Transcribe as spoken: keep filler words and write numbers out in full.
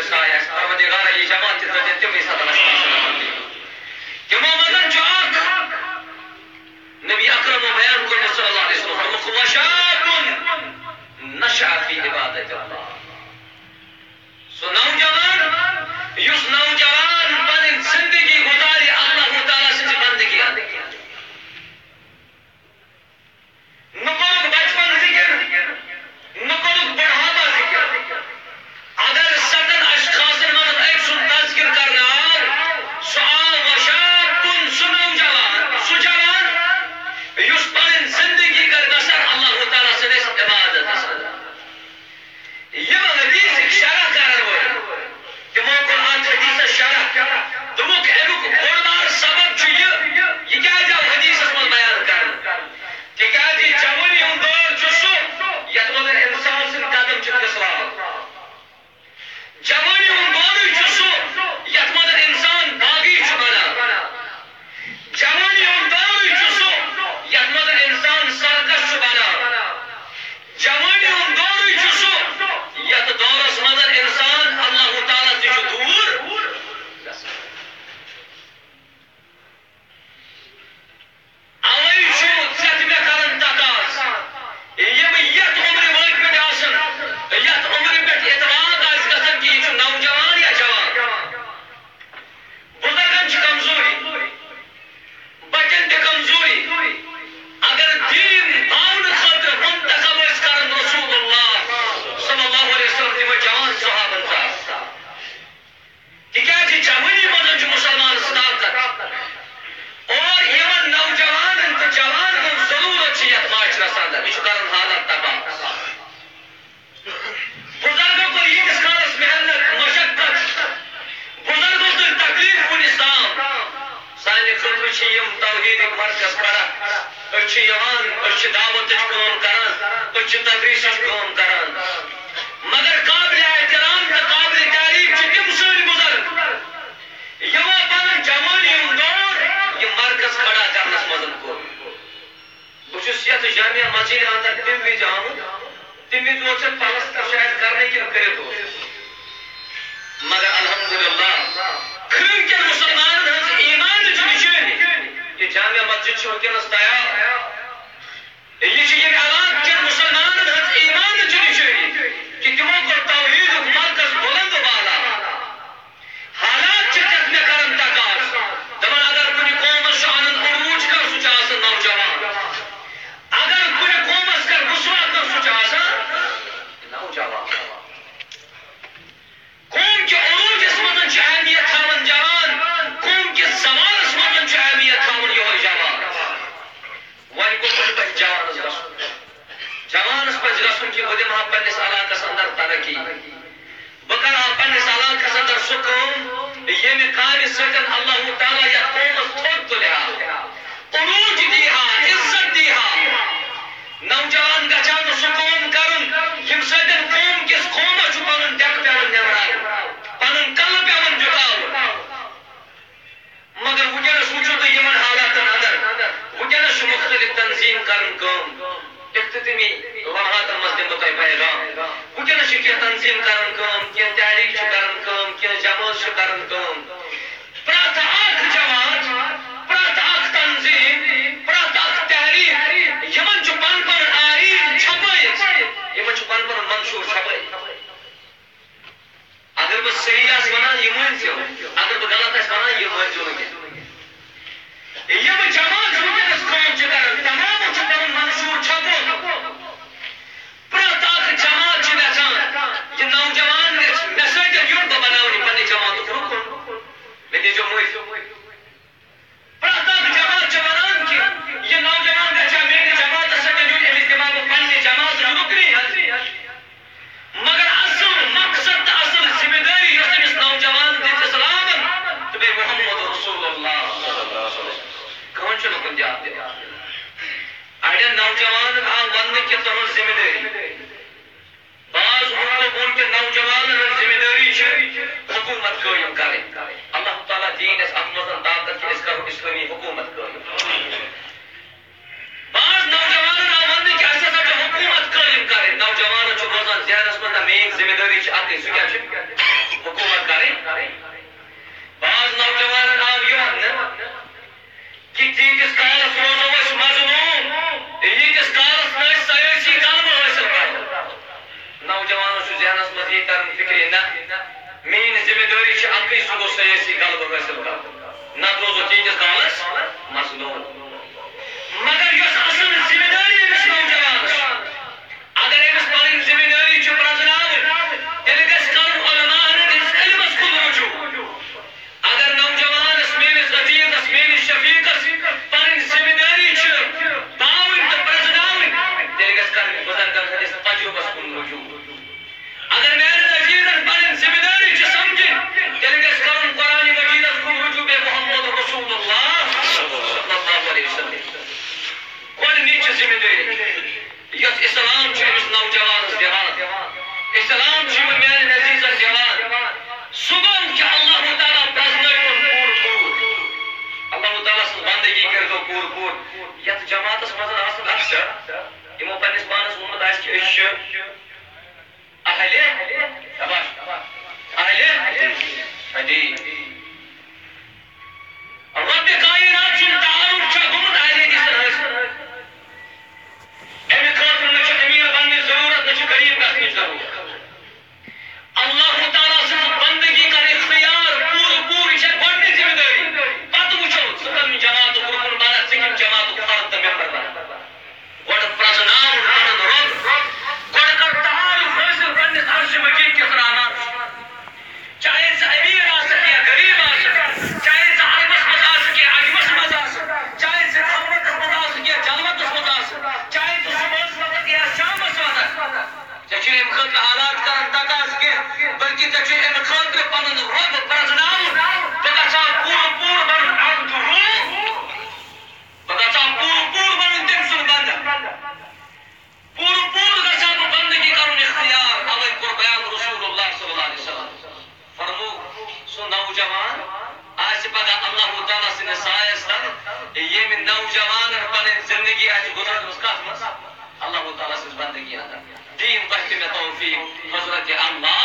سایہ آسہِ، پروردگارا، یہِ جماعت تہِ تھٲوزِ تِمنٕے سَتَن آسمانَن منٛز۔ تِمو منٛز چھُ اکھ، نبی اکرمو بیان کوٚرمُت صلی اللہ علیہ وسلم، دوٚپُکھ، "وشاب نشأ فی عبادت اللہ۔" سُہ نوجوان، یُس نوجوان پنٕنۍ زندگی گُزارِ اللہ تعالیٰ سٕنٛزِ بندگی اندر۔ نہ کوٚرُکھ بچپن ذکر، نہ کوٚرُکھ بڑھاپہ ذکر۔ اگر ستن اشخاصن منٛز أکۍ سُنٛد تذکر کرنہٕ آو، سُہ آو وشاب، سُہ نوجوان، سُہ جوان، یُس پنٕنۍ زندگی کر بسر اللہ تعالیٰ سٕنٛدِس عبادتس اندر۔ یِم حدیثٕکۍ شرح کرن وٲلۍ، تِمو کوٚر اتھ حدیثس شرح۔ دوٚپُکھ، امیُک بوٚڑ بار سبب چھُ یہِ، یہِ کیازِ آو حدیثس منٛز بیان کرنہٕ؟ تِکیازِ جوٲنی ہُنٛد دور چھُ سُہ، یتھ منٛز انسان سٕنٛدۍ قدم چھِ پھسلان۔ جوٲنی ہُنٛد دورٕے چھُ سُہ، یتھ منٛز انسان باغی چھُ بنان۔ جوٲنی ہُنٛد دورٕے چھُ سُہ، یتھ منٛز انسان سرکش چھُ بنان۔ جوٲنی ہُنٛد دورٕے چھُ سُہ، یتھ دورس منٛز انسان اللہ تعالیٰ تہِ چھُ دوٗر گژھان۔ اوے چھُ ژےٚ تہٕ مےٚ کران تقاضہٕ، یِم یتھ عمرِ وٲتۍ مٕتۍ آسن، یتھ عمرِ پٮ۪ٹھ اطلاق آسہِ گژھان کہِ یہِ چھُ نوجوان یا جوان۔ بزرگن چھِ کمزوری، بچن تہِ کمزوری۔ اگر دین باونہٕ خٲطرٕ منتخب ٲسۍ کران رسول اللہ صلی اللہ علیہ وسلم، تِمے جوان صحابن سان۔ تِکیازِ جوٲنی منٛز چھُ مُسلمانس طاقت۔ اور یِمن نوجوانن تہٕ جوانن ضروٗرت چھِ یتھ معاشرس اندر۔ یہِ چھُ کران حالات تباہ۔ بزرگو کوٚر ییٖتِس کالس محنت، مشقت، بزرگو تُلۍ تکلیف کُنہِ تام۔ سانہِ خٲطرٕ چھِ یِم توحیٖدٕکۍ مرکز کھڑا۔ أسۍ چھِ یِوان، أسۍ چھِ دعوتٕچ کٲم کران، أسۍ چھِ تدریٖسٕچ کٲم کران۔ مگر قابل احترام تہٕ قابل تعریف چھِ تِم سٲنۍ بزرگ، یِمو پنُن جوٲنی ہُنٛد دور یہِ مرکز کھڑا کرنس منٛز کوٚر۔ بہٕ چھُس یتھ جامع مسجدِ اندر تمہِ وِزِ آمُت، تمہِ وِزِ اوس یتھ پلستر شاید کرنٕے کِنہٕ کٔرِتھ اوس۔ مگر الحمدللہ، کھرٛن کٮ۪ن مُسلمانن ہٕنٛز ایمانٕچ نِشٲنی، یہِ جامع مسجد چھِ وٕنکیٚنس تیار۔ یہِ چھِ ییٚمہِ علاقہٕ کٮ۪ن مُسلمانن ہٕنٛز ایمانٕچ نِشٲنی کہِ تِمو کوٚر توحیٖدُک مرکز بُلند و بالا۔ حالات چھِ تتھ مےٚ کران تقاضہٕ۔ دپان اگر کُنہِ قومس چھُ انان عروج کر، سُہ چھُ آسان نوجوان۔ اگر کُنہِ قومس کر رسوا کر، سُہ چھُ آسان نوجوان۔ قوم کہِ عروجس منٛز چھُ اہمیت تھاوان جوان، قوم کِس زوالس منٛز چھُ اہمیت تھاوان یِہوٚے جوان۔ وۄنۍ کوٚت پزِ جوانس گژھُن؟ جوانس پزِ گژھُن کہِ بہٕ دِمہٕ ہا پننِس علاقس اندر ترقی، بہٕ کرٕ ہا پننِس علاقس اندر سُہ کٲم، ییٚمہِ کامہِ سۭتۍ اللہ تعالیٰ یتھ قومس تھوٚد تُلہِ ہا، عروج دی ہا، عزت دی ہا۔ نوجوان گژھِ ہا نہٕ سُہ کٲم کرُن، ییٚمہِ سۭتۍ قوم کِس قومس چھُ پنُن ڈیکہٕ پٮ۪وان نٮ۪مراوُن، پنُن کلہٕ پٮ۪وان جُکاوُن۔ مگر وٕنکیٚنس وٕچھِو تُہۍ یِمن حالاتن اندر، وٕنکیٚنس چھُ مُختٔلِف تنظیٖم کران کٲم۔ اختتٲمی لمحاتن منٛز دِمہٕ بہٕ تۄہہِ پیغام۔ وٕنکیٚنس چھِ کینٛہہ تنظیٖم کران کٲم، کینٛہہ تحریٖک چھِ کران کٲم، کینٛہہ جمٲژ چھِ کران کٲم۔ پرٛٮ۪تھ اکھ جماعت، پرٛٮ۪تھ اکھ تنظیٖم، پرٛٮ۪تھ اکھ تحریٖک، یِمن چھُ پن پنُن آیٖن چھپٲیِتھ، یِمن چھُ پن پنُن منشور چھپٲیِتھ۔ اگر بہٕ صحیح آسہٕ ونان، یہِ مٲنۍزیو۔ اگر بہٕ غلط آسہٕ ونان، یہِ مٲنۍزیو نہٕ کینٛہہ۔ یِم جماعت وٕنکیٚنَس کٲم چھِ کران، تمامو چھُ پنُن منشور چھپومُت۔ پرٛٮ۪تھ اکھ جماعت چھِ یژھان، یہِ نوجوان گژھِ مےٚ سۭتۍ یُن، بہٕ بناوٕ یہِ پننہِ جماعتُک رُکُن۔ مےٚ دیٖزیو معٲفی۔ پرٛٮ۪تھ اکھ جماعت چھِ وَنان کہِ یہِ نوجوان گژھِ ہا میٛانہِ جماعتس سۭتۍ یُن، أمِس دِمہٕ ہا بہٕ پننہِ جماعتٕچ رُکنی حظ۔ مگر اصل مقصد تہٕ اصل ذمہ دٲری یۄس أمِس نوجوان دِژ اسلامن تہٕ بیٚیہِ محمد رسول اللہ صلی اللہ علیہ وسلم، کٕہٕنۍ چھُنہٕ کُنہِ جایہِ دِوان۔ اَڑٮ۪ن نوجوانن آو وننہٕ کہِ تُہٕنٛز ذمہ دٲری۔ بعض لوٗکو ووٚن کہِ نوجوانن ہٕنٛز ذمہ دٲری چھِ حکوٗمت قٲیِم کرٕنۍ۔ اللہ تعالیٰ دِیِن اَسہِ اَتھ منٛز طاقت کہِ أسۍ کرو اِسلٲمی حکوٗمت قٲیِم۔ بعض نوجوانن آو وننہٕ کہِ اَسہِ ہسا چھِ حکوٗمت قٲیِم کرٕنۍ۔ نوجوانن چھُ روزان ذہنس منٛز، نہ، میٛٲنۍ ذمہ دٲری چھِ اَکٕے، سُہ کیٛاہ چھُ؟ میٲنۍ ذمہ دٲری چھِ اکٕے، سُہ گوٚو سیٲسی غلبہٕ حٲصِل کرُن، نتہٕ روزو تِہنٛدِس دالس مظلوم۔ مگر یۄس اصل ذمہ دٲری أمِس نوجوانس چھِ، اگر أمِس پنٕنۍ ذمہ دٲری چھِ پرزناوٕنۍ، تیٚلہِ گژھِ کرُن علماءن ہٕنٛدِس علمس کُن رجوع۔ اگر نوجوانس، میٲنِس عزیزس، میٲنِس شفیقس پنٕنۍ ذمہ دٲری چھِ باوٕنۍ تہٕ پرزناوٕنۍ، تیٚلہِ گژھِ کرٕنۍ بزرگن ہٕنٛدِس تجربس کُن رجوع۔ اگر میانٮ۪ن عزیزن پنٕنۍ ذمہ دٲری چھِ سمجھٕنۍ، تیٚلہِ گژھِ کرُن قرآن مجیدس کُن رجوع، بیٚیہِ محمد رسول اللہ صلی اللہ علیہ وسلم۔ گۄڈٕنِچ چھِ ذمہ دٲری، یۄس اسلام چھُ أمِس نوجوانس دِوان، اسلام چھُ یِمن میانٮ۪ن عزیزن دِوان، سُہ گوٚو کہِ اللہ تعالیٰ پرزنٲوِن پوٗرٕ پوٗرٕ۔ اللہ تعالیٰ سٕنٛز بندگی کٔرۍتو پوٗرٕ پوٗرٕ۔ یتھ جماعتس منٛز آسن اکثر یِمو پننِس پانس ووٚنمُت آسہِ کہِ أسۍ چھِ اہلِ، شاباش، اہلِ حدیث۔ رب کائنات سُنٛد تعارف چھُ گوٚمُت اہلِ حدیثن حٲصِل۔ اَمہِ خٲطرٕ نہ چھُ أمیٖر بننٕچ ضروٗرت، نہ چھُ غریٖب گژھنٕچ ضروٗرت۔ اللہ تعالیٰ سٕنٛز بندگی کر اختیار پوٗرٕ پوٗرٕ، یہِ چھےٚ گۄڈٕنِچ ذمہٕ دٲری۔ پتہٕ وٕچھو ژٕ کَمہِ جماعتُک رُکُن بنکھ، ژٕ کَمہِ جماعتُک فرد تہٕ ممبر بنکھ۔ گۄڈٕ پرزناوُن پنُن رۄب، گۄڈٕ کر تعارف حٲصِل پننِس عرشِ مجیٖد کِس رحمانس۔ چاہے ژٕ أمیٖر آسکھ یا غریٖب آسکھ، چاہے ژٕ عربس منٛز آسکھ یا عجمس منٛز آسکھ، چاہے ژٕ خلوتس منٛز آسکھ یا جلوتس منٛز آسکھ، چاہے ژٕ صبحس وقت یا شامس وقت، ژےٚ چھُے اَمہِ خٲطرٕ حالات کران تقاضہٕ کینٛہہ، بلکہِ ژےٚ چھُے اَمہِ خٲطرٕ پنُن رۄب پرزناوُن۔ بہٕ گژھٕ ہا پوٗرٕ پوٗرٕ بنُن عبدُہ۔ بہٕ گژھٕ ہا پوٗرٕ پوٗرٕ بنُن تٔمۍ سُنٛد بندٕ۔ پوٗرٕ پوٗرٕ گژھٕ ہا بہٕ بندگی کرُن اختیار۔ اوے کوٚر بیان رسول اللہ صلی اللہ علیہ وسلم۔ فرموو، سُہ نوجوان آسہِ پگاہ اللہ تعالیٰ سٕنٛدِس سایس تل، ییٚمہِ نوجوانن پنٕنۍ زندگی آسہِ گُزٲرمٕژ کتھ منٛز؟ اللہ تعالیٰ سٕنٛز بندگی اندر۔ دِیِن تۄہہِ تہِ مےٚ توفیق، حضرت عمار۔